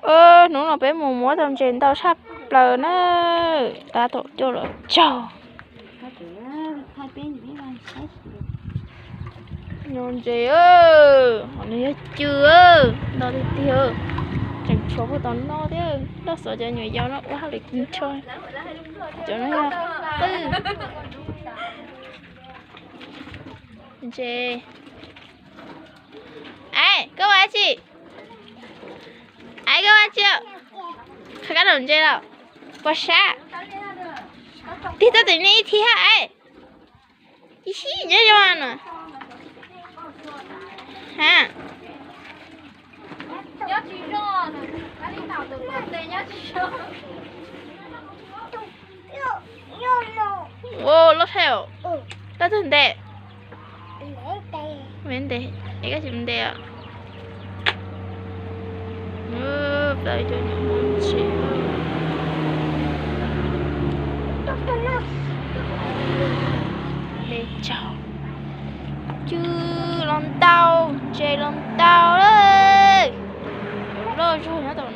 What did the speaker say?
Hnub no peb mus muab tau ntses ntau tshaj plaws na. Tab tom coj los tsaug. Nyo ntses, qhov no yog cw, ntau tiag tiag. Tseem tshuav puag tom no thiab, loj xov cov nyuam yaus no ua hauj lwm tag nrho. Cov no yog qwj ntses. Aib, koj ua dab tsi? Aib, koj ua dab tsi? Qhov kab num ntses los? Pos sab. Tig tau tus nej ib thib hab aib. Ib sib nyob zoo no. Ha. Ua loj thiab. Loj tag ntev. Me ntev, es koj tsis mus ntes os? Plaub ib tug nyuam hmoob ntses. Ntes tsaug. Cw los ntau, ntses los ntau lawm. Loj zog nyob tom